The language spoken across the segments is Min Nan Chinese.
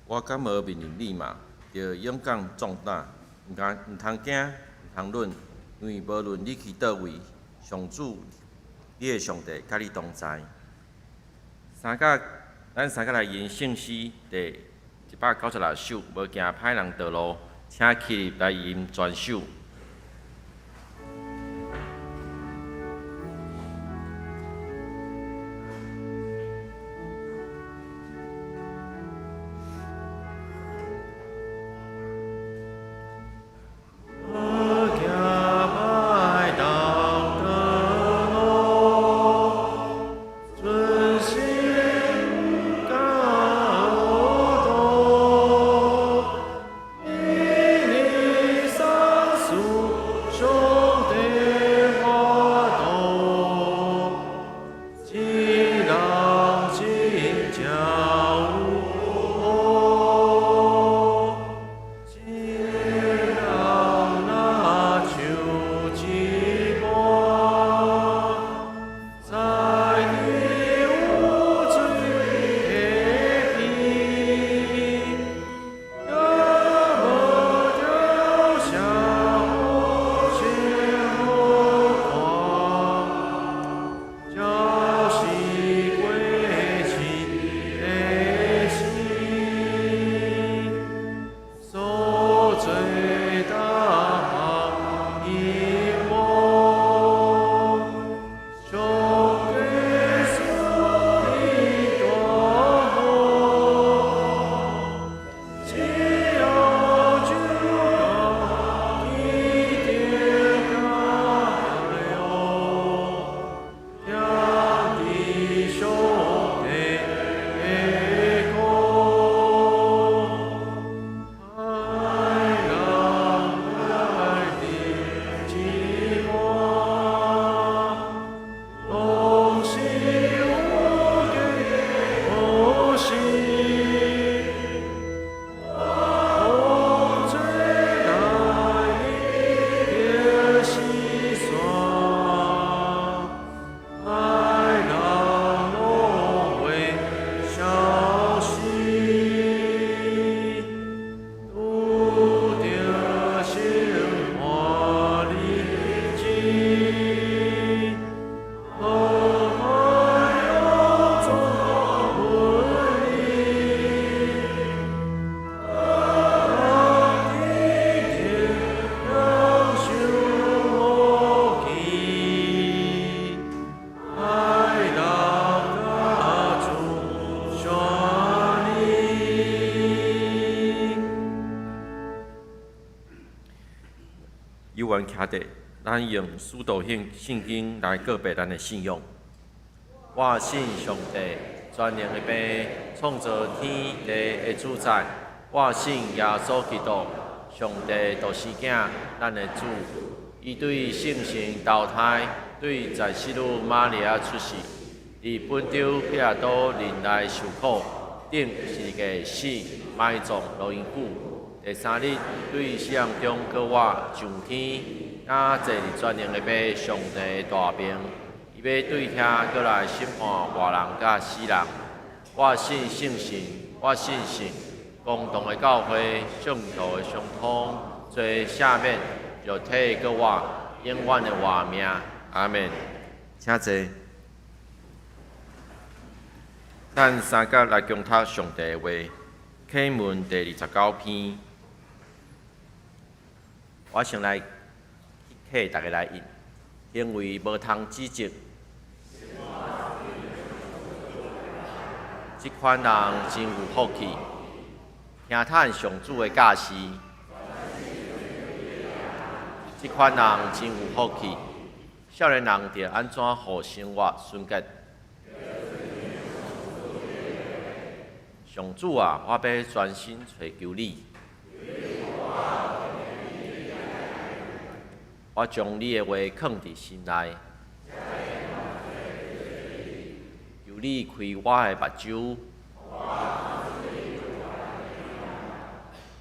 我敢無命令你嗎？著勇敢壯膽，毋通驚，毋通忍，因為無論你去佗位，上主你的上帝佮你同在。三甲咱三甲來吟聖詩第196首，無行歹人道路，請起立來吟全首。猶原徛佇，咱用使徒行聖經來告白咱的信仰。我信上帝，全能的父，創造天地的主宰。我信耶穌基督，上帝獨生囝，咱的主。伊對聖神投胎，對祭司女瑪利亞出世，佇本丟彼拉多忍耐受苦，釘十字架死，埋葬落陰府。第三日對死人中閣活上天，也坐佇全能的父上帝的大爿，伊欲對遐閣來審判活人佮死人。我信聖神，我信聖公同的教會，聖徒的相通，罪赦免，肉體閣活，永遠的活命。阿們。請坐。咱三甲來共讀上帝的話，啟文第29篇。我先來替大家來印，行為無通指責，這款人真有福氣，聽趁上主的教示。這款人真有福氣，少年人著按怎予生活純潔？上主啊，我欲專心揣求你。我將你的話囥佇心內，求你開我的目睭，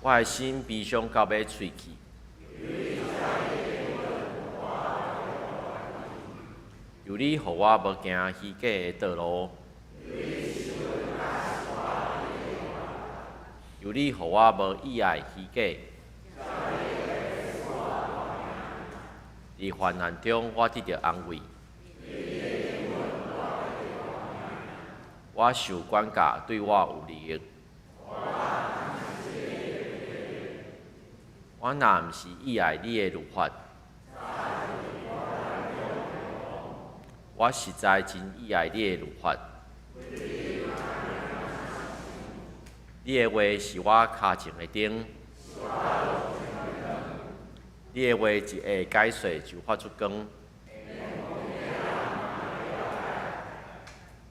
我的心悲傷到欲碎去。求你予我無行虛假的道路。求你予我無意愛虛假。佇患難中，我得著安慰。我受管教對我有利益。我若毋是意愛你的律法，我實在真意愛你的律法。你的話是我跤前的燈。你的話一下解說就發出光。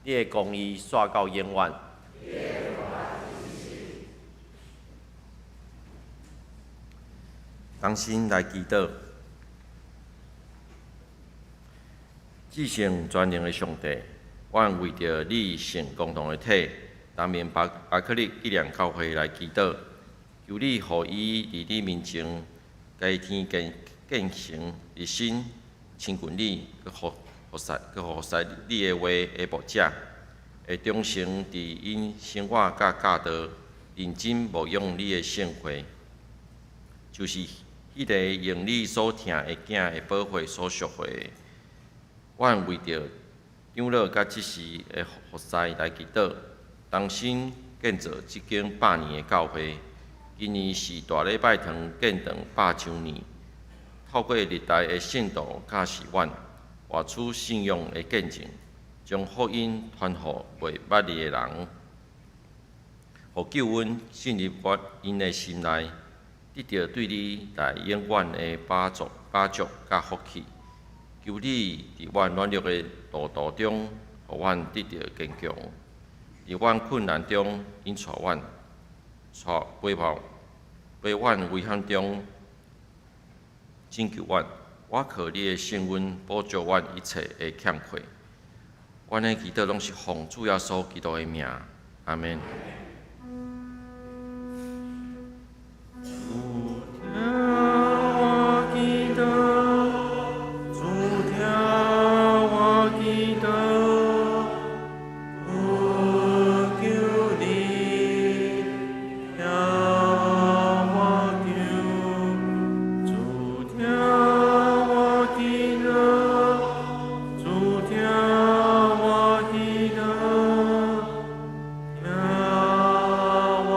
你的公義紲到永遠。同心來祈禱，至聖全能的上帝，阮為著你聖共同的體，南面巴阿克力紀念教會來祈禱，求你予伊佇你面前，加添建建成熱心親近你，閣服侍閣服侍你的話的牧者，會忠誠佇𪜶生活佮教導，認真牧養你的聖會，就是彼个用你所疼的囝的寶血所贖回的。阮為著長老佮執事的服侍來祈禱，重新建造這間百年的教會。今年是大禮拜堂建堂100週年。透過歷代的聖徒教示阮，活出信仰的見證，將福音傳予袂捌你的人，予救恩進入我𪜶的心內，得著對你來永遠的飽足、飽足佮福氣。求你佇阮軟弱的路途中，予阮得著堅強；佇阮困難中，引帶阮，帶陪伴陪阮危險中拯救阮。我靠你的聖恩補足阮一切的欠缺。阮的祈禱攏是奉主耶穌基督的名，阿們。主聽我祈禱，主聽我祈禱，懇求你聽我求，主聽我祈禱，主聽我祈禱，聽我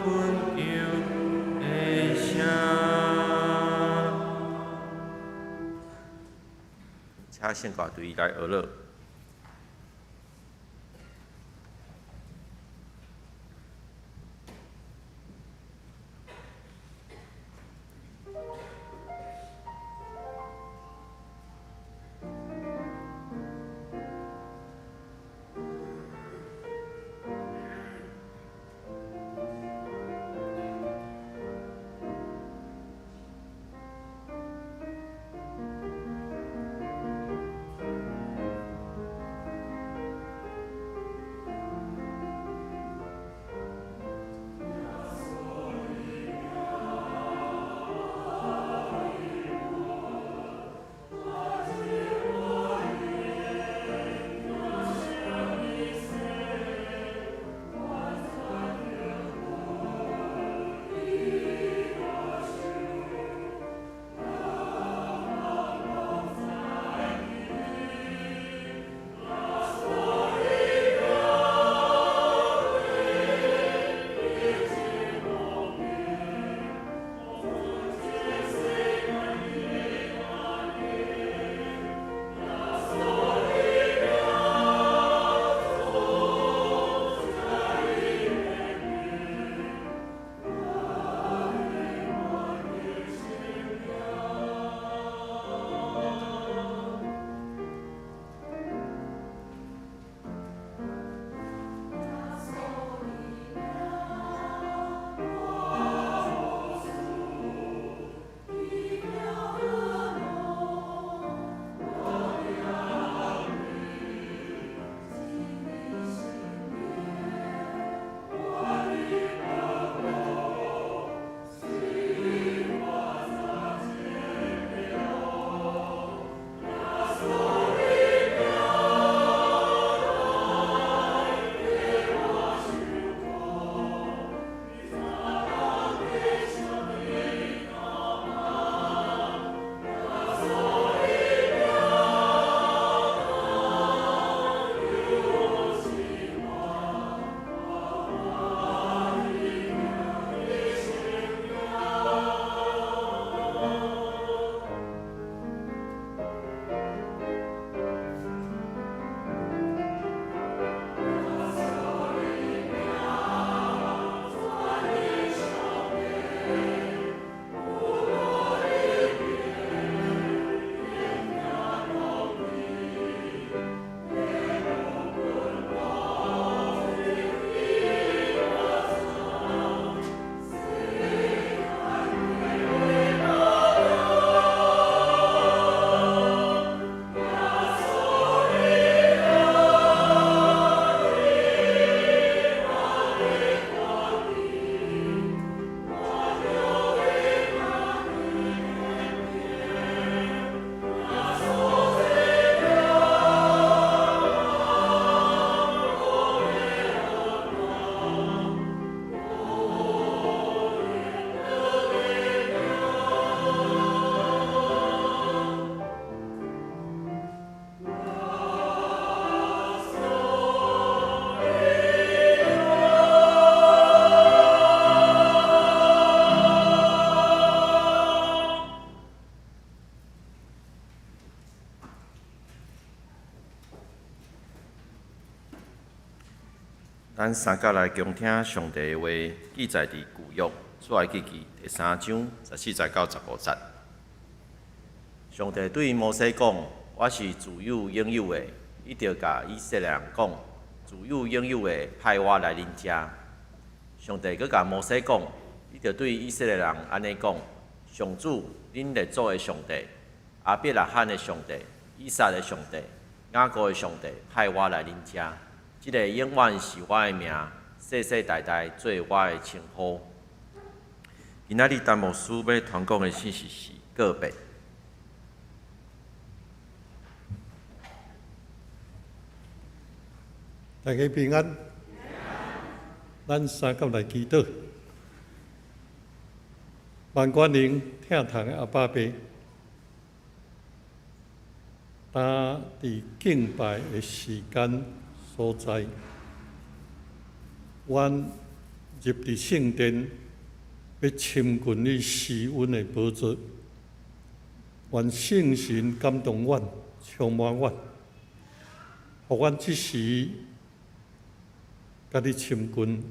懇求的聲。請聖歌隊來學樂。咱三甲來恭聽上帝的話，記載佇舊約出埃及記第三章14節到15節。上帝對摩西講：我是自有永有的。你著共以色列人講：自有永有的派我來恁遮。上帝閣共摩西講：你著對以色列人按呢講：上主恁列祖的上帝，亞伯拉罕的上帝，以撒的上帝，雅各的上帝派我來恁遮。這个永遠是我的名，世世代代做我的稱呼。今仔日陳牧師欲傳講的信息是告別。大家平安，咱三佮來祈禱。萬全能疼痛的阿爸父，當佇敬拜的時間所在，阮入佇聖殿，欲親近你施恩的寶座，願聖神感動阮，充滿阮，予阮這時佮你親近，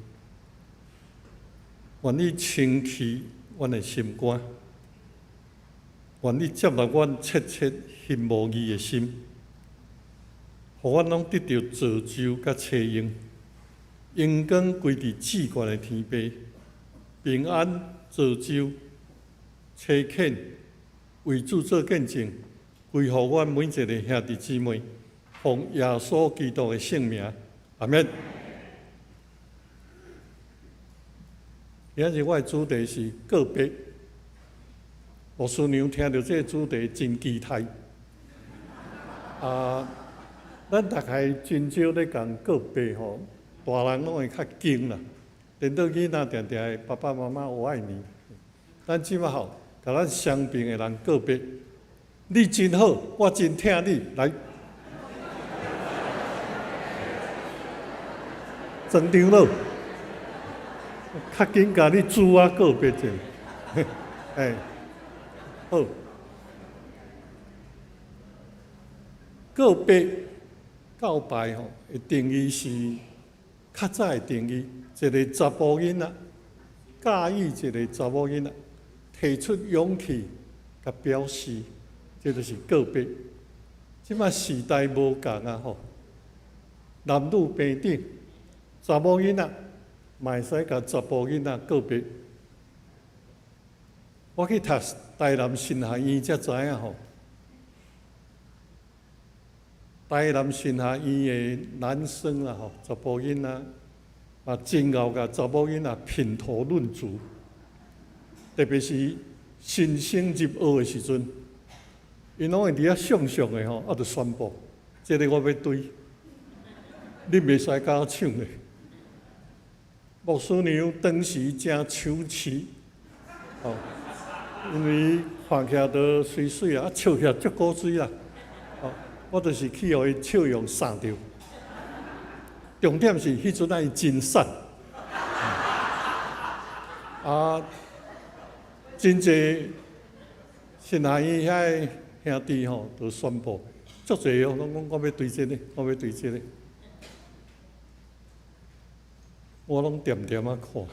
願你清去阮的心肝，願你接納阮切切欣慕你的心，予阮攏得著造就佮差用，榮光歸佇至懸的天父，平安造就差遣為主做見證，歸予阮每一个兄弟姊妹，奉耶穌基督的聖名，阿們。今日我的主題是告別。牧師娘聽著這个主題真期待。啊，咱大概真少咧共告別吼，大人攏會較驚啦。顛倒囡仔定定會爸爸媽媽我愛你。咱這擺吼，共咱傷病的人告別，你真好，我真疼你，來。莊長老，較緊共你主仔告別者，哎，好。告別、告白吼的定義是較早的定義，一个查埔囡仔佮意一个查某囡仔，提出勇氣共表示，這就是告別。這擺時代無仝啊吼，男女平等，查某囡仔嘛會使共查埔囡仔告別。我去讀台南神學院才知影吼，台南神學院的男生啦吼，查埔囡仔嘛真𠢕共查某囡仔品頭論足，特別是新生入學的時陣，𪜶攏會佇遐上上的吼，啊，就宣布，這个我欲追，你袂使共我搶的。牧師娘當時誠羞恥，吼，因為看起來都媠媠啊，啊笑起來足古錐啦，吼，我就是去予伊笑容捒著。重點是彼陣伊真瘦，啊，真濟神學院遐个兄弟吼，就宣布，足濟哦，攏講我欲追這个，我欲追這个，我攏恬恬仔看。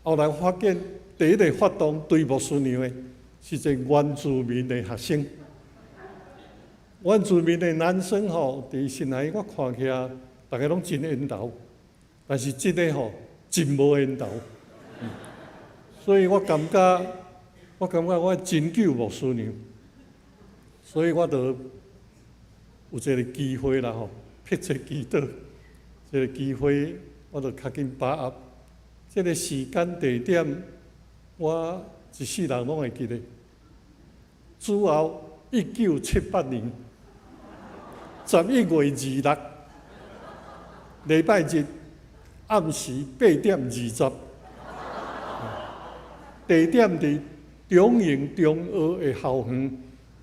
後來發現第一个發動追牧師娘的，是一個原住民的學生。原住民的男生吼，佇神學院我看起來，逐家攏真緣投，但是這个吼真無緣投。所以我感覺，我感覺我拯救牧師娘，所以我就有這個機會啦吼，迫切祈禱，這個機會我就較緊把握。這個時間地點，我一世人攏會記得。主後1978年11月26，禮拜日暗時8點20，地點佇中營中學的校園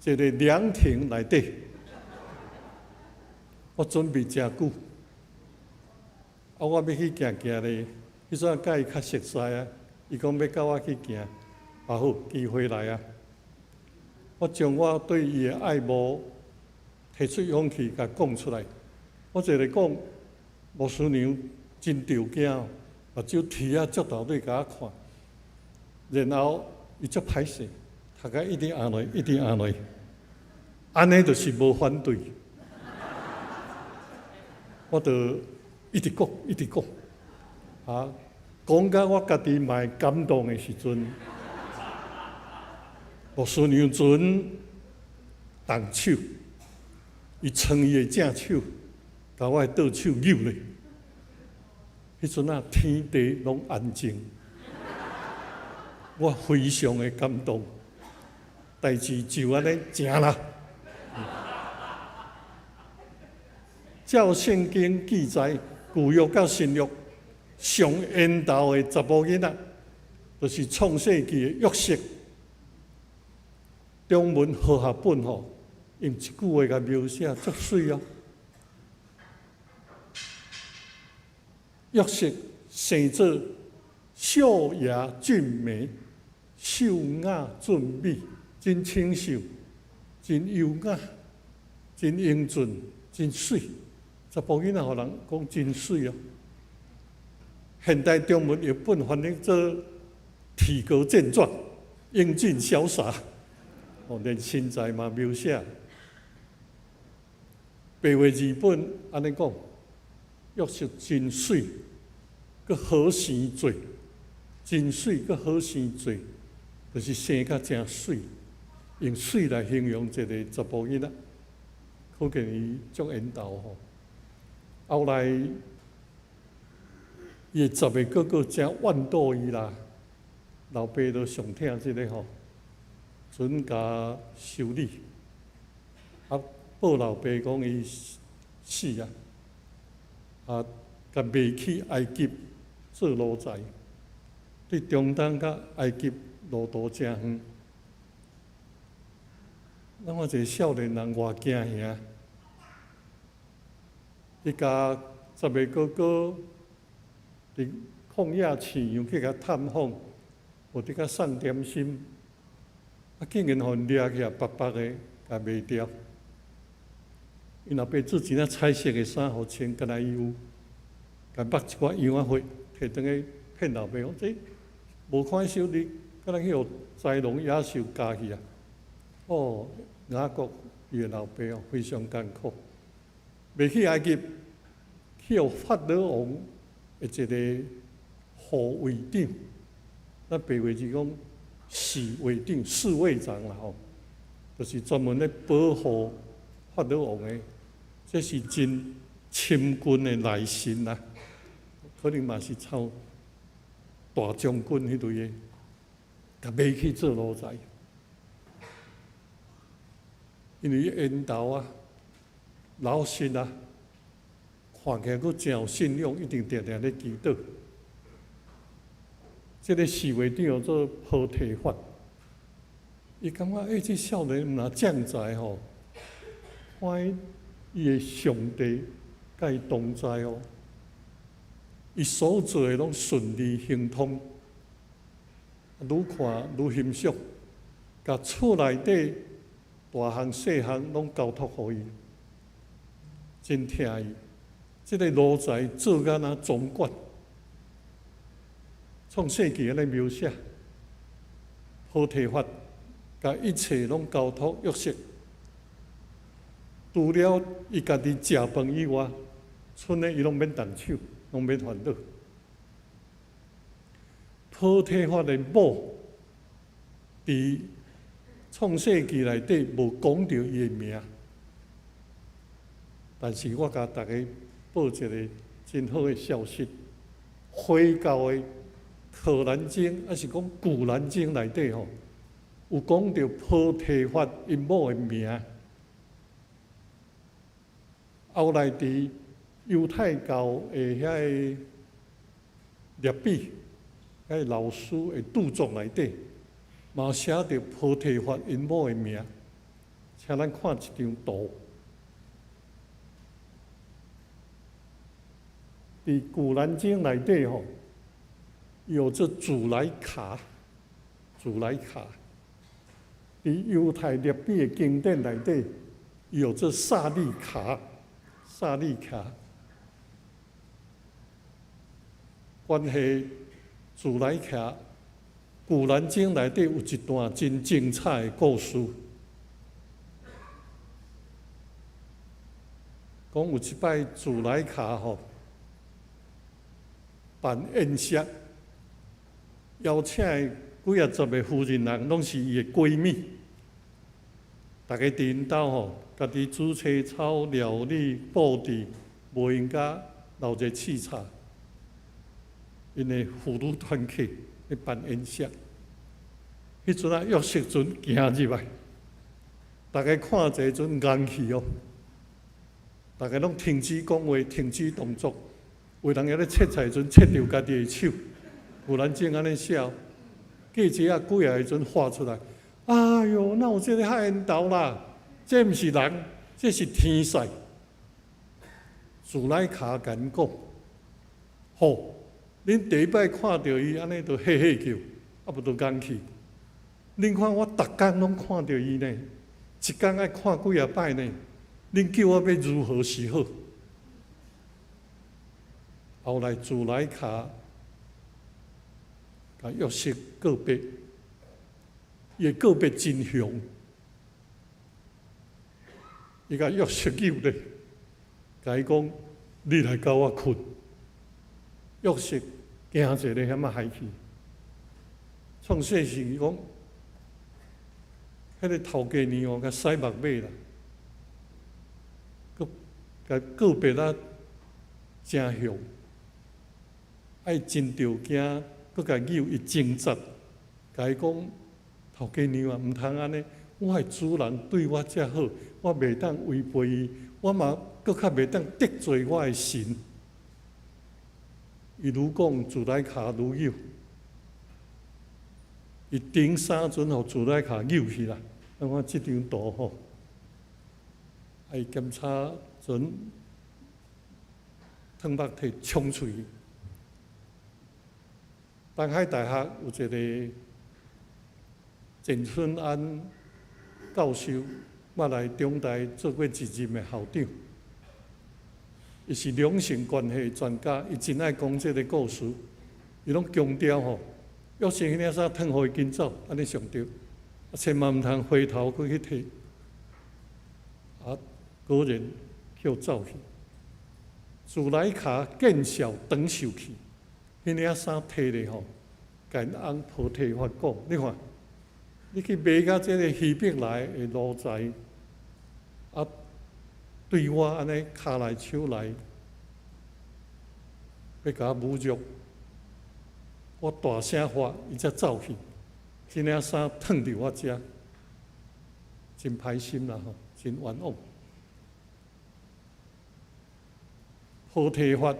一个涼亭內底。我準備誠久，啊，我欲去行行咧，彼陣佮伊較熟似啊，伊講欲佮我去行，啊好，機會來啊！我將我對伊的愛慕提出勇氣，共講出來。我一个講，牧師娘真著驚，目睭啼啊，足頭底共我看，然後伊足歹勢，頭殼一直按落，一直按落，按呢就是無反對。我就一直講，一直講，啊，講甲我家己嘛會感動的時陣，牧師娘陣動手，伊撐伊的正手，共我的倒手搝咧。彼陣啊，天地攏安靜，我非常的感動。代誌就按呢成啦。照聖經記載，舊約佮新約上緣投的查某囡仔，就是創世記的約瑟。中文和合本吼，用一句話共描寫足媠哦。約瑟生做秀雅俊美、秀雅俊美，真清秀、真優雅、真英俊、真媠。查埔囡仔予人講真媠哦。現代中文譯本翻譯做體格健壯、英俊瀟灑，哦，連身材嘛描寫。白話字本按呢講，約瑟真媠，閣好生做，真媠閣好生做，就是生甲誠媠，用媠來形容一個查埔囡仔，可見伊足緣投吼。後來，伊的十个哥哥誠怨妒伊啦，老爸都上疼這个吼，準共修理，啊，報老爸講伊死啊，啊，共賣去埃及做奴才，對中東佮埃及路途誠遠。咱看一個少年人偌驚嚇，伊共十个哥哥佇曠野飼羊去共探訪，有佇共送點心，啊，竟然予𪜶掠起來，白白的共賣掉。𪜶老爸做一領彩色的衫，予穿，敢若伊有，共縛一寡羊仔血，提轉去騙老爸講：這無看手你，敢若去予豺狼野獸咬去啊！哦，雅各伊的老爸哦，非常艱苦，賣去埃及，去予法老王的一個護衛長，咱白話字講侍衛長、侍衛長啦吼，就是專門咧保護法老王的，這是真親近的內臣啦，可能嘛是親大將軍彼類的，共賣去做奴才。因為緣投啊、老實啊，看起來閣誠有信仰，一定定定咧祈禱。這个侍衛長叫做波提乏，伊感覺欸，這少年毋若將才吼，看伊的上帝佮伊同在哦，伊所做的攏順利亨通，愈看愈欣賞，共厝內底大項細項攏交託予伊，真疼伊。這个奴才做甲若總管，創世記按呢描寫，波提乏共一切攏交託約瑟，除了伊家己食飯以外，賰的伊攏免動手，攏免煩惱。波提乏的某，佇創世記內底無講著伊的名，但是我共大家報一个真好的消息，回教的可蘭經，抑是講古蘭經內底吼，有講著波提乏𪜶某的名。後來佇猶太教的遐个列比，遐个老師的著作內底，嘛寫著波提乏𪜶某的名。請咱看一張圖。佇古蘭經內底吼，有這祖萊卡，祖萊卡。佇猶太列比的經典內底，有這薩利卡，薩利卡。關係祖萊卡古蘭經內底有一段真精彩的故事，講有一擺祖萊卡吼辦宴席，邀請的幾仔十個婦人人攏是伊的閨蜜，逐家佇𪜶兜吼，家己煮青草料理布置，無閒甲鬧熱刺吵。𪜶的婦女團體咧辦宴席，彼陣啊約瑟陣行入來，逐家看這陣愣去哦，逐家攏停止講話，停止動作，有人佇咧切菜時陣切著家己的手，有人正按呢寫，過一啊幾仔時陣畫出來，哎喲，哪有這个較緣投啦？這毋是人，這是天使。祖萊卡共𪜶講，好。恁第一擺看著伊按呢，就嘿嘿叫，啊無就愣去。恁看我逐工攏看著伊呢，一工愛看幾仔擺呢？恁叫我欲如何是好？後來祖萊卡共約瑟告白，伊的告白真雄，伊共約瑟搝咧，共伊講：你來佮我睏。約瑟驚一个遐仔害去，創世記講，彼个頭家娘哦，共使目尾啦，閣共告白啊，誠雄，愛真著驚，閣共搝伊掙扎，共伊講頭家娘啊，毋通按呢，我的主人對我遮好，我袂當違背伊，我嘛閣較袂當得罪我的神。伊愈講祖萊卡愈搝，伊頂衫陣予祖萊卡搝去啦。咱看這張圖吼，啊伊檢查陣，褪目摕衝出去。東海大學有一個鄭春安教授，捌來中大做過一任的校長。伊是兩性關係專家，伊真愛講這个故事。伊攏強調吼，約瑟彼領衫褪予伊緊走，按呢上著，啊，千萬毋通回頭閣去提。啊，果然予走去。祖萊卡見笑轉受氣，彼領衫提咧吼，共𪜶翁婆提法講，你看，你去買共這个希伯來的奴才，啊，對我按呢跤來手來，欲共我侮辱，我大聲喊，伊才走去。這領衫褪佇我遮，真歹心啦吼，真冤枉。婆提法，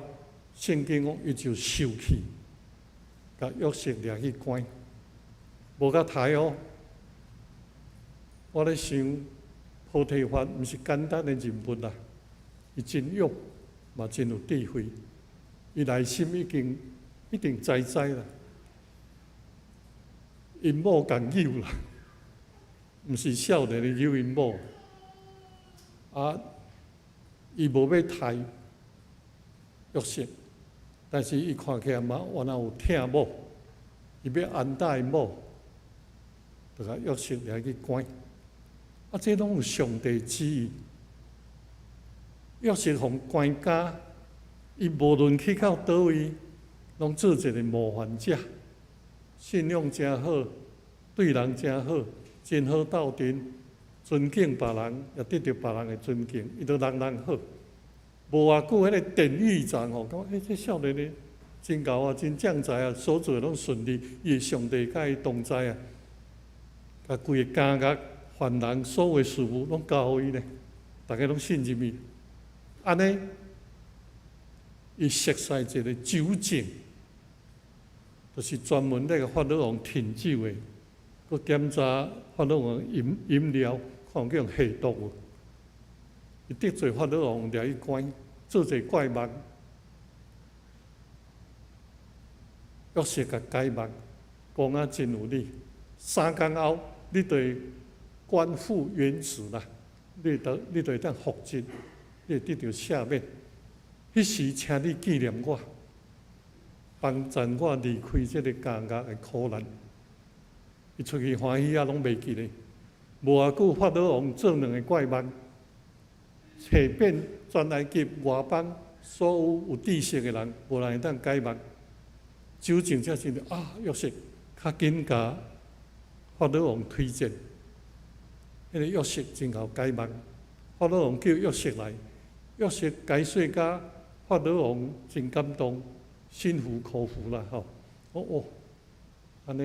聖經講伊就受氣，共約瑟掠去關，無共刣哦。我咧想，婆提法毋是簡單的人物啦，伊真勇，嘛真有智慧，伊內心已經一定知知啦，𪜶某共搝啦，毋是少年的搝𪜶某，啊，伊無欲刣約瑟，但是伊看起來嘛，原來有疼某，伊欲安撫𪜶某，就共約瑟掠去關。啊，這攏有上帝旨意。約瑟予關監，伊無論去到佗位，攏做一個模範者，信仰誠好，對人誠好，真好鬥陣，尊敬別人，也得著別人的尊敬，伊都人人好。無偌久，彼个典獄長吼，感覺欸，這少年的真𠢕啊，真將才啊，所做攏順利，伊的上帝佮伊同在啊，共規个監獄犯人所有事務攏交予伊咧，逐家攏信任伊。按呢，伊熟似一個酒政，就是專門咧共法老王品酒的，閣檢查法老王飲飲料，看有去予下毒無。伊得罪法老王，掠去關，做一個怪夢，約瑟共解夢，講啊真有理。3工後，你就會官復原職啦，你就會當復職，你會得著赦免。彼時，請你紀念我。幫贊我離開這个監獄的苦難。伊出去歡喜啊，攏袂記咧。無偌久，法老王做兩个怪夢，揣遍全埃及外邦所有有知識的人，無人會當解夢。酒政才是啊，約瑟，較緊共法老王推薦。彼个約瑟真𠢕解夢，法老王叫約瑟來，約瑟解說甲法老王真感動，心服口服啦吼。哦哦，按呢，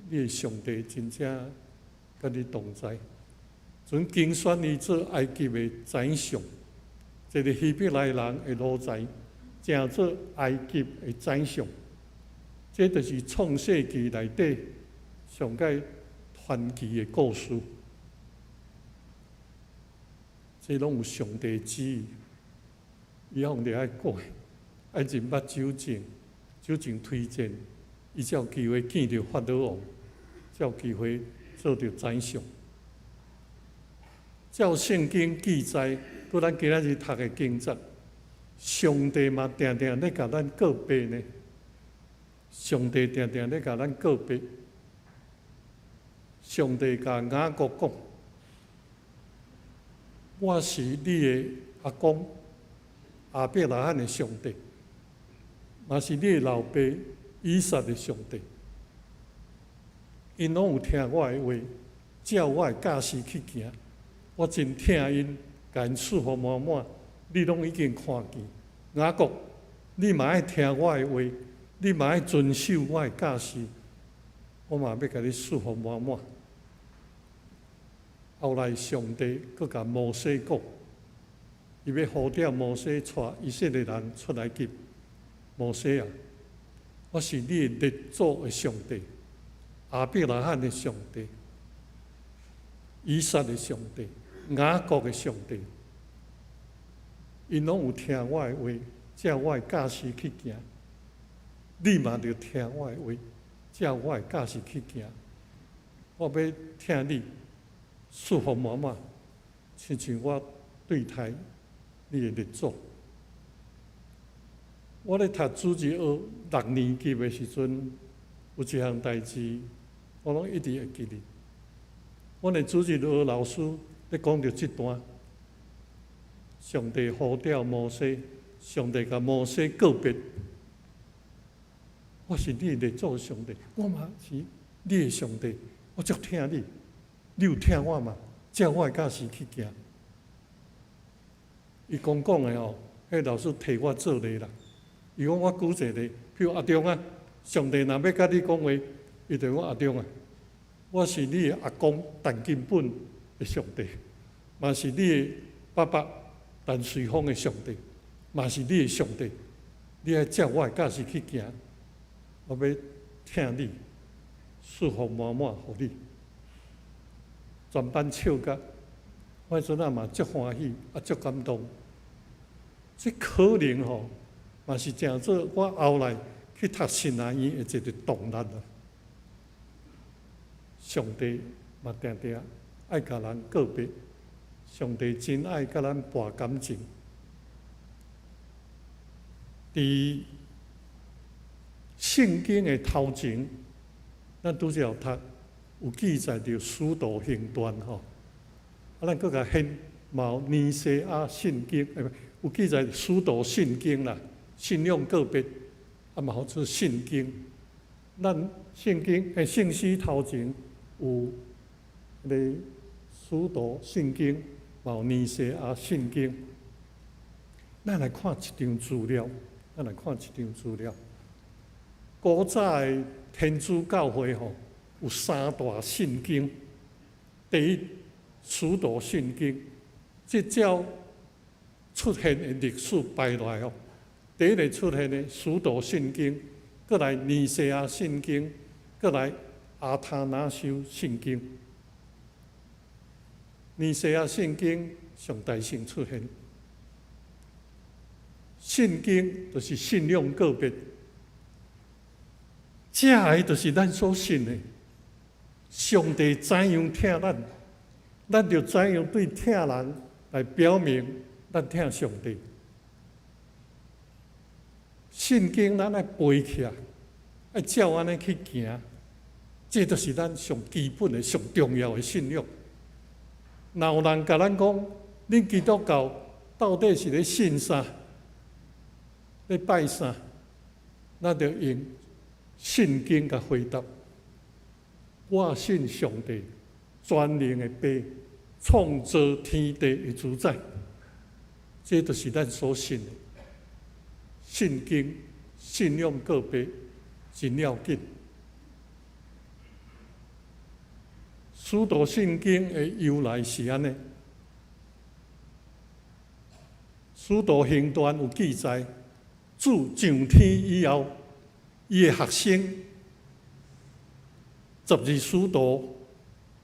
你的上帝真正佮你同在，陣揀選伊做埃及的宰相，一个希伯來人的奴才，成做埃及的宰相。這就是創世記內底上蓋傳奇的故事。這攏有上帝旨意，伊向著愛過，愛認捌酒政，酒政推薦，伊才有機會見著法老王，才有機會做著宰相。照聖經記載，閣咱今仔日讀的經節，上帝嘛定定咧共咱告白呢。上帝定定咧共咱告白。上帝共雅各講：我是你的阿公亞伯拉罕的上帝，嘛是你的老爸以撒的上帝。𪜶攏有聽我的話，照我的教示去行。我真疼𪜶，共𪜶賜福滿滿，你攏已經看見。雅各，你嘛愛聽我的話，你嘛愛遵守我的教示，我嘛欲共你賜福滿滿。後來上帝閣共摩西講，伊欲呼召摩西帶以色列人出埃及。摩西啊，我是你的列祖的上帝，亞伯拉罕的上帝，以撒的上帝，雅各的上帝。𪜶攏有聽我的話，照我的教示去行。你嘛著聽我的話，照我的教示去行。我欲疼你，賜福滿滿，親像我對待你的列祖。我咧讀主日學六年級的時陣，有一項代誌，我攏一直會記得。阮的主日學老師咧講著這段，上帝呼召摩西，上帝共摩西告別。我是你的列祖上帝，我嘛是你的上帝，我足疼你，你有疼我嗎？照我的教示去行。伊講講的吼，彼老師提我做例啦。伊講我舉一個例，譬如阿中啊，上帝若欲佮你講話，伊就講阿中啊，我是你的阿公陳金本的上帝，嘛是你的爸爸陳瑞峰的上帝，嘛是你的上帝，你愛照我的教示去行，我欲疼你，賜福滿滿予你。全班笑甲，我彼陣仔嘛足歡喜，啊足感動。這可能吼，嘛是成做我後來去讀神學院的一個動力啊。上帝嘛定定愛共人告白，上帝真愛佮咱搏感情。佇聖經的頭前，咱拄才有讀有記載著使徒行傳吼，啊，咱閣共掀嘛尼西亞信經，有記載使徒信經啦，信仰告白，啊嘛號做信經。咱聖經的聖詩頭前有彼个使徒信經，嘛有尼西亞信經。咱來看一張資料，咱來看一張資料。古早的天主教會吼，有三大信經。第一，使徒信經，這照出現的歷史排落來哦。第一个出現的使徒信經，閣來尼西亞信經，閣來阿塔納修信經。尼西亞信經上大先出現，信經就是信仰告白，這个就是咱所信的。上帝怎樣疼咱，咱就怎樣對疼人來表明咱疼上帝。聖經咱愛背起來，愛照按呢去行，這就是咱上基本的、上重要的信仰。若有人共咱講，恁基督教到底是咧信啥？咧拜啥？咱就用聖經共回答。我信上帝全能的父，創造天地的主宰，這就是咱所信的。聖經信仰告白真要緊。使徒信經的由來是按呢。使徒行傳有記載，主上天以後，伊的學生十二使徒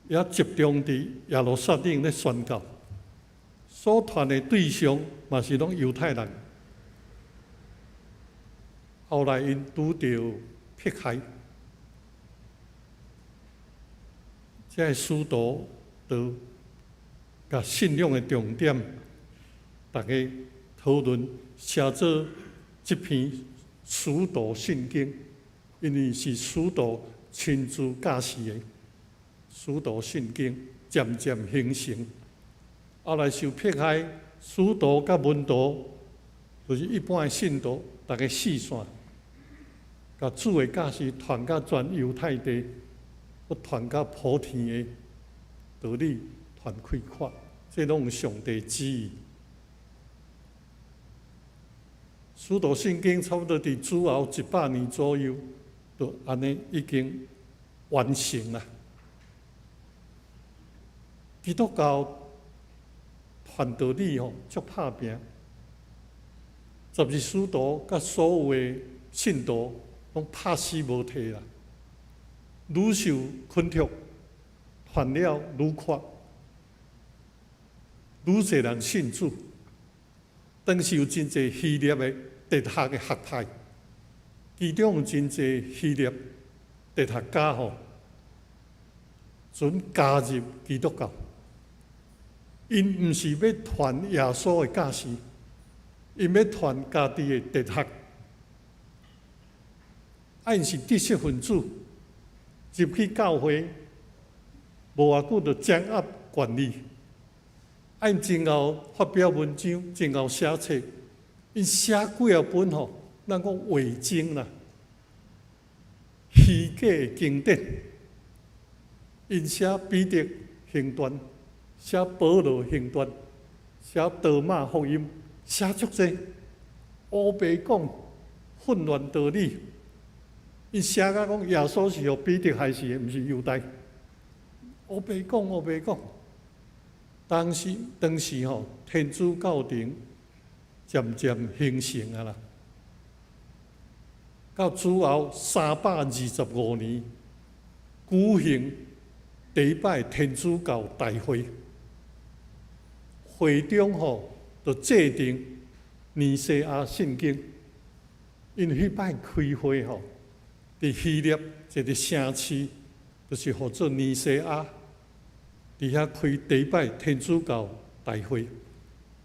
也集中佇耶路撒冷咧宣教，所傳的對象嘛是攏猶太人。後來𪜶拄著迫害，這个使徒就共信仰的重點，逐家討論寫做這篇使徒信經，因為是使徒親自教示的。使徒信經漸漸形成，後來受迫害，使徒佮門徒，就是一般的信徒，逐家四散，共主的教示傳到全猶太地，閣傳到普天的道理傳開闊，這攏有上帝旨意。使徒信經差不多佇主後100年左右，就按呢已經完成啦。基督教傳道理吼足拍拚，十二使徒佮所有的信徒攏拍死無退啦。愈受困迫，傳了愈闊，愈濟人信主。當時有真濟希臘的哲學的學派，其中有真濟希臘哲學家吼，準加入基督教。𪜶毋是欲傳耶穌的教示，𪜶欲傳家己的哲學。啊，𪜶是知識分子，入去教會，無偌久就掌握權力。啊，𪜶真𠢕發表文章，真𠢕寫冊，𪜶寫幾仔本吼，咱講偽經啦，虛假的經典。𪜶寫彼得行傳，寫保羅行傳，寫多馬福音，寫足濟，烏白講，混亂道理。𪜶寫甲講耶穌是予彼得害死的，毋是猶大。烏白講，烏白講。當時當時吼，天主教廷漸漸形成啊啦。到主後325年，舉行第一擺天主教大會，會中吼就制定尼西亞信經。因為彼擺開會吼，佇希臘一个城市，就是號做尼西亞，佇遐開第一擺天主教大會，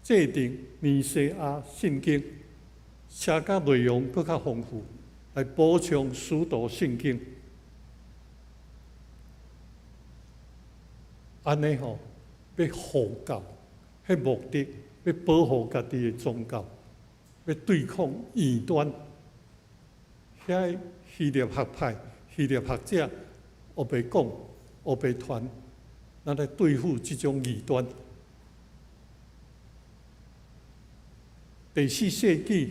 制定尼西亞信經，寫甲內容閣較豐富，來補充使徒信經。按呢吼，欲護教，彼目的欲保護家己的宗教，欲對抗異端。遐希臘學派、希臘學者，烏白講、烏白傳，咱來對付這種異端。第四世紀，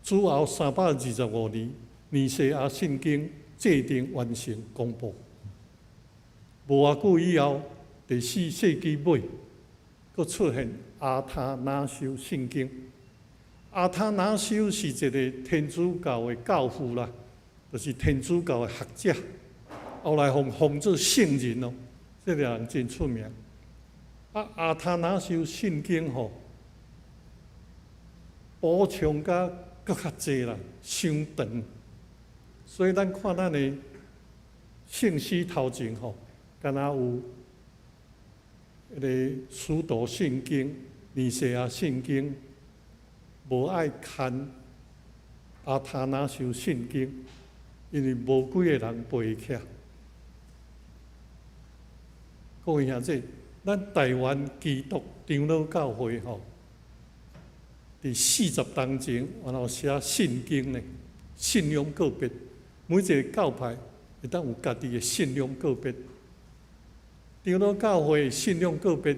主後325年，尼西亞信經制定完成公布。無偌久以後，第四世紀尾，閣出現阿他那修信經。阿他那修是一个天主教的教父啦，就是天主教的學者。後來予封做聖人哦，這个人真出名。啊，阿他那修信經吼，補充甲閣較濟啦，傷長。所以咱看咱的聖詩頭前吼，敢若有彼个使徒信經、尼西亞信經，無愛牽阿塔那修圣经，因为无几个人背起来。各位兄弟，咱台湾基督长老教会吼，伫40冬前，原来写圣经呢，信仰告白，每一个教派会当有家己的信仰告白。长老教会信仰告白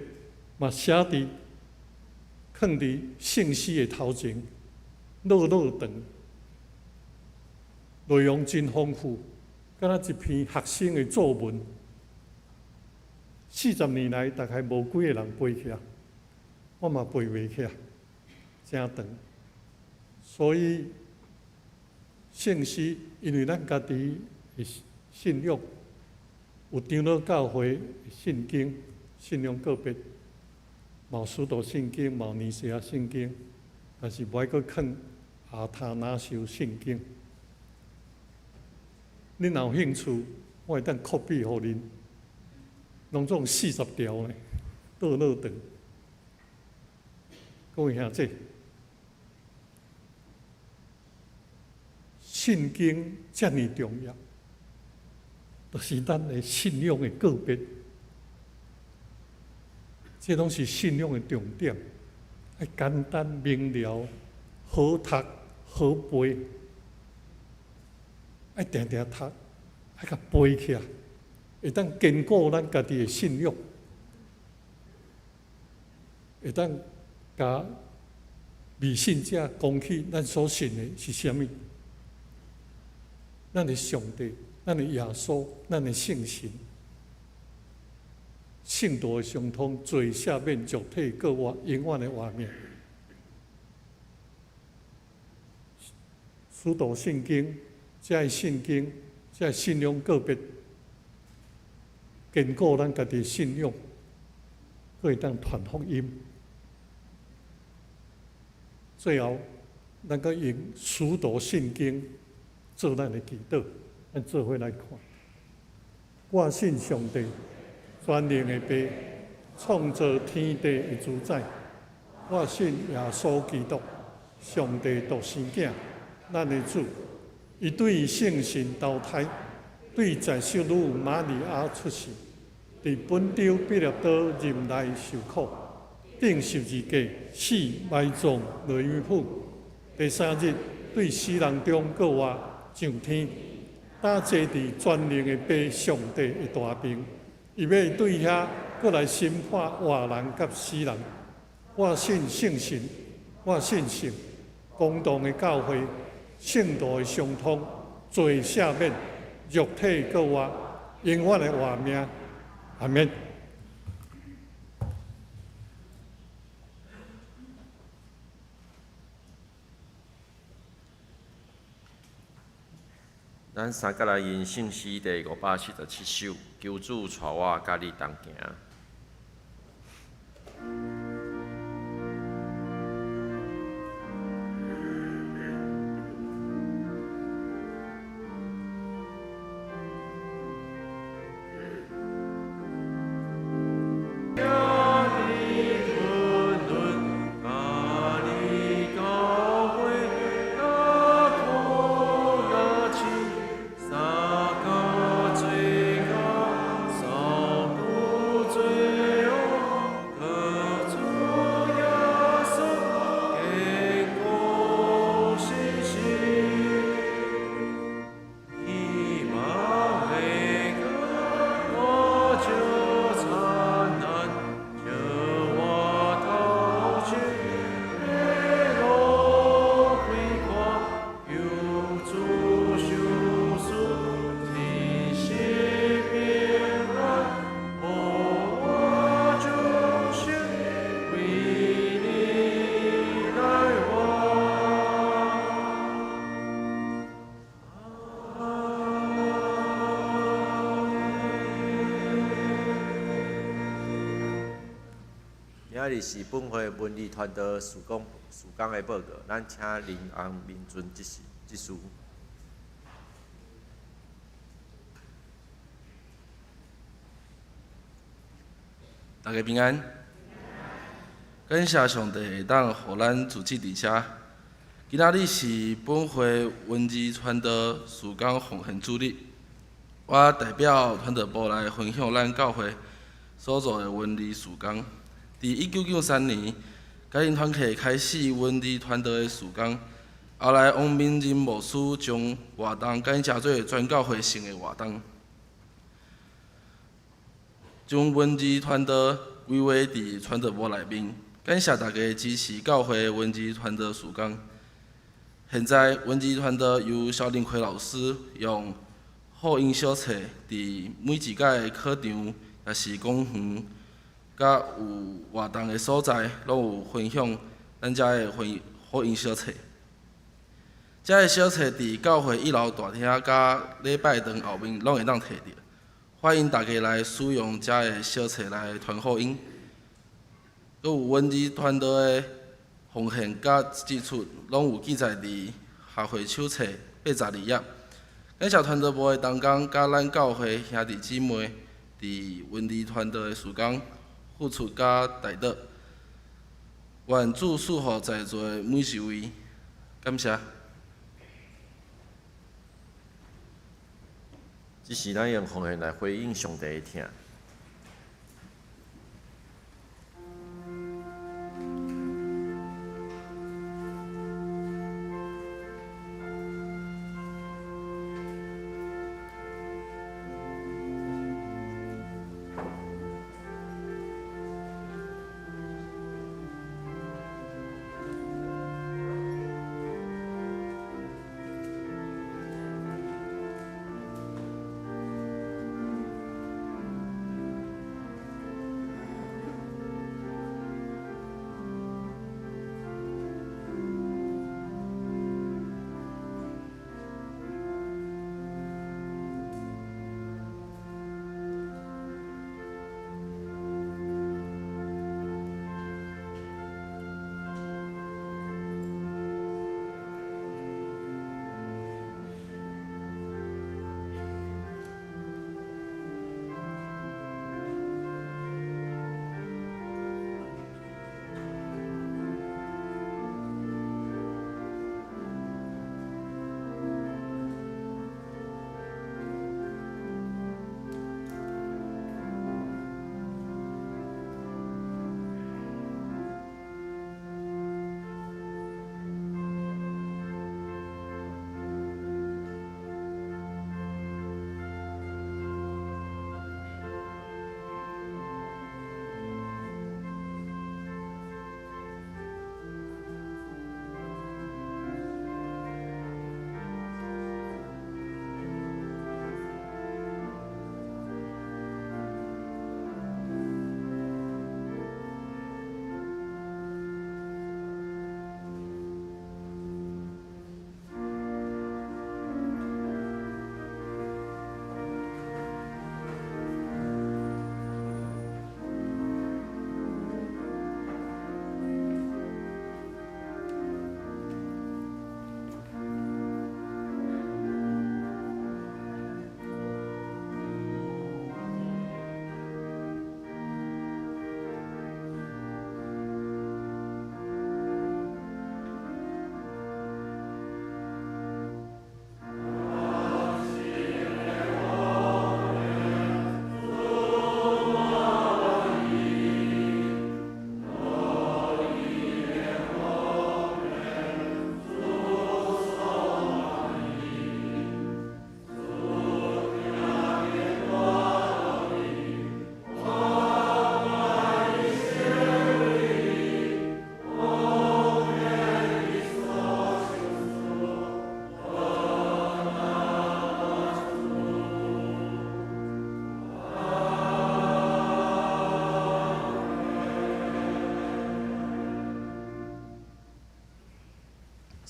嘛写伫，囥伫圣诗的头前，落落长，内容真丰富，敢若一篇学生的作文。40年来，大概无几个人背起来，我嘛背袂起来，真长。所以圣诗，因为咱家己的信仰，有长老教会的圣经信仰告白，嘛有使徒信经，嘛有尼西亚圣经，但是无爱阁囥阿塔那修圣经。恁若有兴趣，我会当 copy 予恁。拢总40条呢，倒落长。各位兄弟，圣经遮尔重要，就是咱的信仰的告白，这拢是信仰的重点，爱简单明了，好读好背，爱定定读，爱共背起来，会当坚固咱家己的信仰，会当共未信者讲起咱所信的是啥物，咱的上帝，咱的耶稣，咱的圣神，圣徒的相通，罪赦免、肉体阁活，永远的活命。使徒信经，这个圣经，这个信仰告白，坚固咱家己的信仰，阁会当传福音。最后，咱阁用使徒信经做咱的祈祷，咱做伙来看。我信上帝，全能的父，创造天地的主宰。我信耶稣基督，上帝独生囝，咱的主。伊对圣神投胎，对在圣女玛利亚出世，伫本丢彼拉多任内受苦，钉十字架，死埋葬落阴府。第三日对死人中阁活上天，搭坐伫全能的父上帝的大爿，伊欲对遐阁来审判活人佮死人。我信圣神，我信圣公同的教会，圣徒的相通，罪赦免，肉体阁活，永远的活命。阿们。咱三角来吟圣诗第577首，求主带我佮你同行。今仔日是本会文理传道事工事工的报告，咱请林洪明尊执事执事。大家平安，感谢上帝会当予咱组织伫遮，今仔日是本會文字傳道事工奉獻主日，我代表傳道部來分享咱教會所做的文字事工。佇1993年，家庭團契開始文字傳道的事工，後來王明仁牧師將活動改成做全教會性的活動，將文字傳道規劃佇傳道部內面。感謝大家支持教會文字傳道事工。現在文字傳道由蕭林奎老師用福音小冊，佇每一屆的考場，抑是公園，佮有活動的所在，攏有分享咱遮的分福音小冊。遮个小冊佇教會一樓大廳佮禮拜堂後面攏會當提著，歡迎大家來使用遮个小冊來傳福音。閣有文字傳道的奉獻佮支出，攏有記載佇學會手冊82頁。感謝傳道部的同工佮咱教會兄弟姊妹佇文字傳道的事工付出佮代禱。願主賜福在座的每一位，感謝。這是咱用奉獻來回應上帝的疼。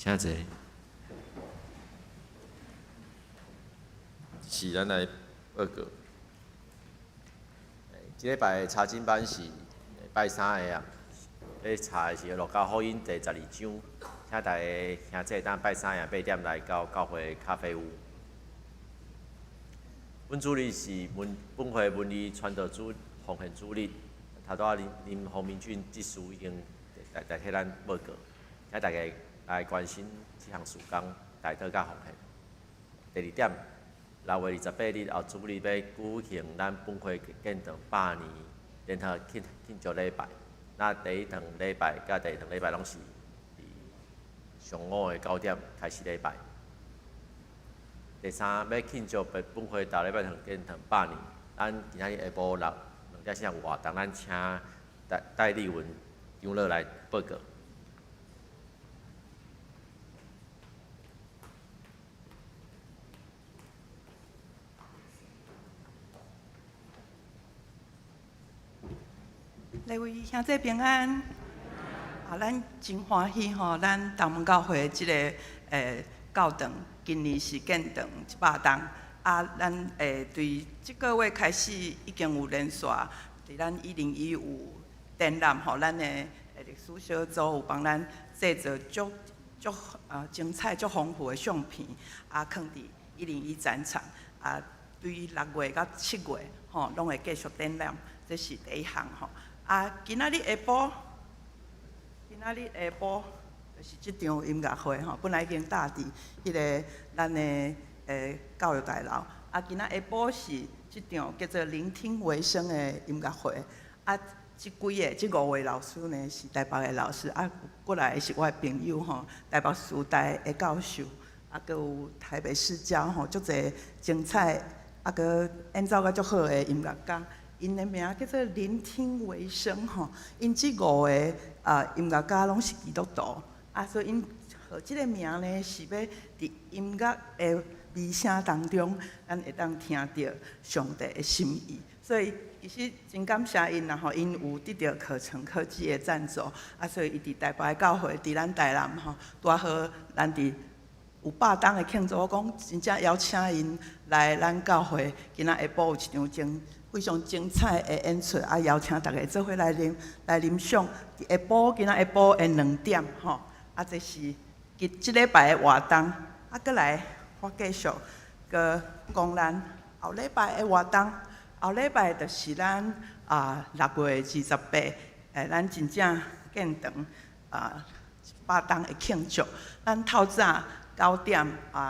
請坐。是咱來報告。這禮拜查經班是拜三的啊，咧查的是《路加福音》第12章，請大家兄弟當拜三夜8點來到教會咖啡屋。本主日是文本會文字傳道主奉獻主日，頭拄仔林林洪明俊執事已經代代替咱報告，請大家來關心這項事工，代禱佮奉獻。第二點，6月28日後主日欲舉行咱本會建堂百年聯合慶祝禮拜。那第一堂禮拜佮第二堂禮拜攏是佇上午的9點開始禮拜。第三，欲慶祝本會大禮拜堂建堂百年，咱今仔日下晡2點40有活動，咱請戴立文長老來報告。各位兄弟平安，啊，咱真歡喜吼，咱東門教會這個教堂今年是建堂100冬，啊，咱對這個月開始已經有連續佇咱101有展覽吼，咱的歷史小組有幫咱製作足足精彩、足豐富的相片，啊，囥佇101展場，啊，對6月到7月吼，攏會繼續展覽，這是第一項吼。啊，今仔日下晡就是這場音樂會吼，本來已經搭佇彼个咱的教育大樓。啊，今仔下晡是這場叫做聆聽為聲的音樂會。啊，這幾个、這五位老師呢是台北的老師，啊，過來是我的朋友吼，台北師大的教授，啊，閣有台北市交吼，足濟精彩，啊，閣演奏甲足好的音樂家。𪜶的名叫做聆聽為聲吼，𪜶這五个音樂家攏是基督徒，啊，所以𪜶號這个名呢是欲佇音樂的美聲當中，咱會當聽著上帝的心意。所以其實真感謝𪜶啦吼，𪜶有得著可成科技的贊助，啊，所以伊佇台北的教會，佇咱台南吼，拄好咱佇有百冬的慶祝，我講真正邀請𪜶來咱教會，今仔下晡有一場真非常精彩的演出，啊，邀請大家做伙來來欣賞。下晡今仔下晡的2點吼，啊，這是這禮拜的活動，啊，閣來我繼續閣講咱後禮拜的活動。後禮拜就是咱6月28，咱真正建堂100冬的慶祝。咱透早9點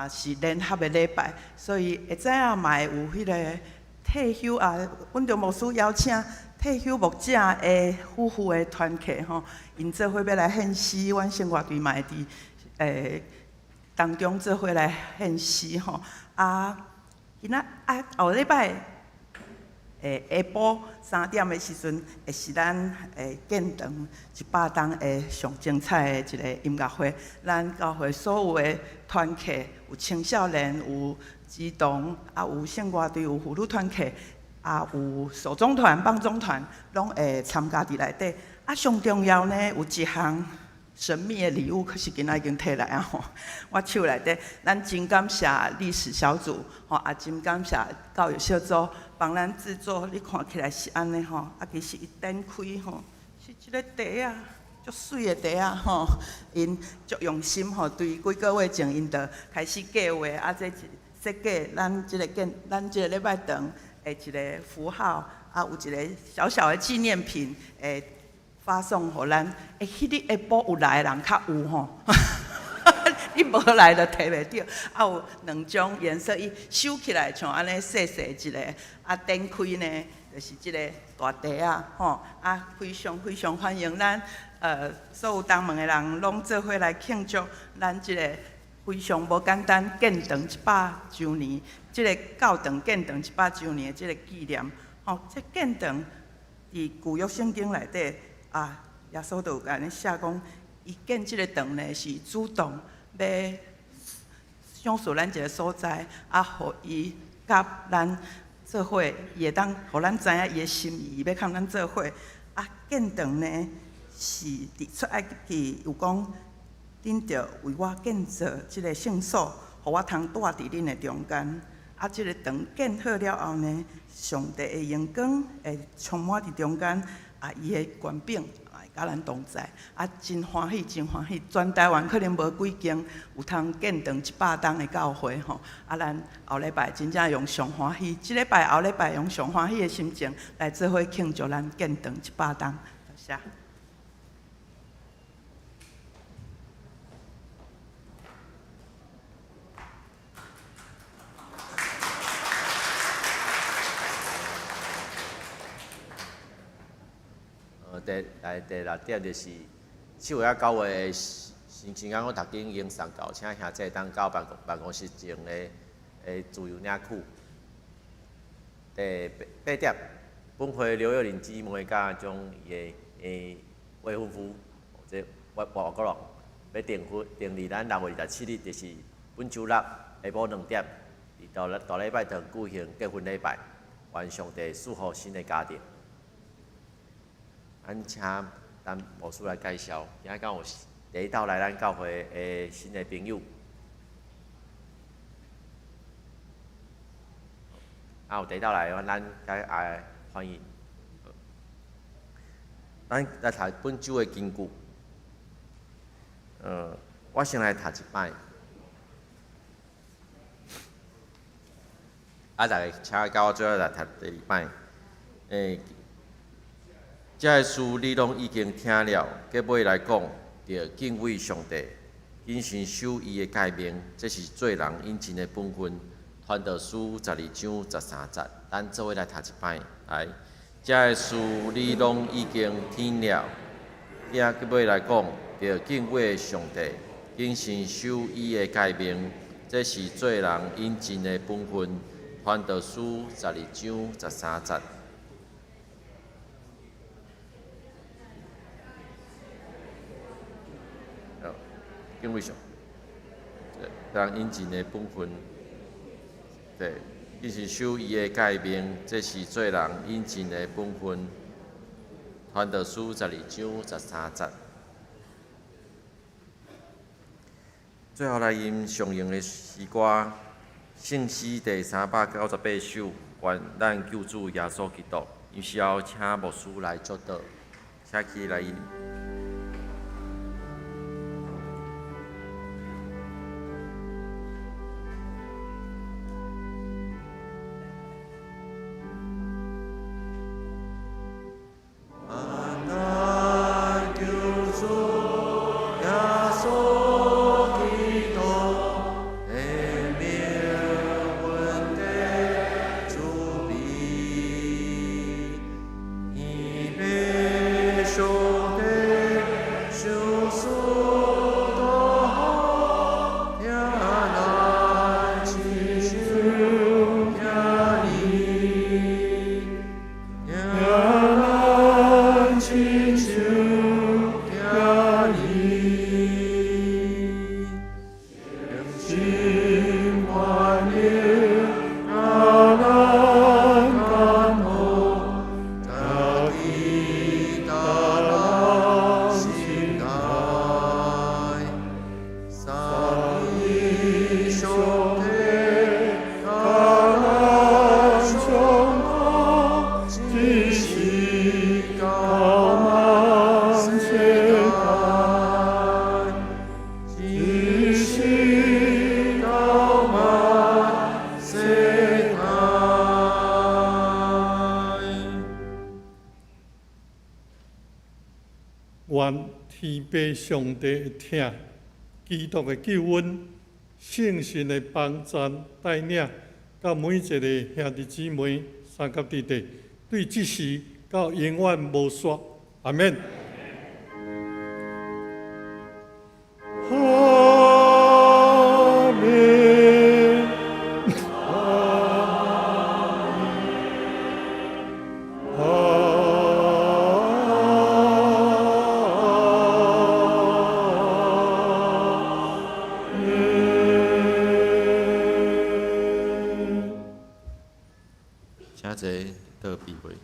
是聯合的禮拜，所以會知影嘛會有彼个退休啊，阮著牧師邀請退休牧者的夫婦的團契吼，𪜶做伙欲來獻詩，阮聖樂隊嘛會佇當中做伙來獻詩吼。啊，今仔啊後禮拜下晡3點的時陣，會是咱建堂100冬的上精彩的一个音樂會。咱教會所有的團契，有青少年，有兒童，啊有聖樂隊，有婦女團契，啊有手中團、棒中團，攏會參加佇內底。啊，上重要呢，有一項神秘的禮物，可是今仔已經提來啊吼！我手內底，咱真感謝歷史小組，吼，也真感謝教育小組幫咱製作。你看起來是按呢吼，啊，其實伊展開吼，是這个袋仔，足媠的袋仔吼，𪜶足用心吼，對幾个月前𪜶就開始計劃，啊，這設計咱這个建，咱這个禮拜堂的一个符號，啊，有一个小小的紀念品會發送予咱。欸，彼日下晡有來的人較有吼，你無來就提袂著。啊，有兩種顏色，伊收起來像按呢細細一个，啊，展開呢就是這个大袋仔吼，啊，非常非常歡迎咱所有東門的人攏做伙來慶祝咱這个非常無簡單建堂100週年，這个教堂建堂100週年的這个紀念。吼，這建堂佇舊約聖經內底啊，耶穌就有按呢寫講，伊建這个堂呢是主動欲賞賜咱一个所在，啊，予伊佮咱做伙，伊會當予咱知影伊的心意，伊欲共咱做伙。啊，建堂呢是佇出埃及記有講，恁著為我建造這个聖所，予我通住佇恁的中間。啊，這个堂建好了後呢，上帝的榮光會充滿佇中間，啊，伊的權柄會佮咱同在。啊，真歡喜，真歡喜！全台灣可能無幾間有通建堂100冬的教會吼。啊，咱後禮拜真正用上歡喜，這禮拜後禮拜用上歡喜的心情來做伙慶祝咱建堂100冬。多謝。第来第六点就是7月佮9月的新新工我逐间已经送到，请兄弟当到办公室前的自由领取。第八点，本会刘幼玲姊妹佮将伊的未婚夫，这外国人，欲订婚订伫咱6月27日，就是本周六下晡2点，伫大礼拜堂举行结婚礼拜，愿上帝赐福新的家庭。咱请咱牧师来介绍，今仔敢有第一道来咱教会的新的朋友？啊，有第一道来，咱该来欢迎。咱来读本周的金句。我先来读一摆。啊，逐家请佮我做伙来读第二摆。这个事你拢已经听了，结尾来讲，著敬畏上帝，谨慎守伊的诫命，这是做人应尽的本分。传道书12章13节，咱做伙来读一摆。来，这个事你拢已经听了，结尾来讲，著敬畏上帝，谨慎守伊的诫命，这是做人应尽的本分。传道书12章13节。敬畏上帝，人应尽的本分。对，谨慎守伊的诫命，这是做人应尽的本分。传道书12章13节。最后来吟上用的诗歌，圣诗第398首，愿咱救主耶稣基督。有需要请牧师来祝祷，请起来吟。愿天父上帝的疼，基督的救恩，圣神的帮赞带领，佮每一个兄弟姊妹、三甲弟弟，对这时到永远无煞。阿们。阿们。阿们。请坐倒避会。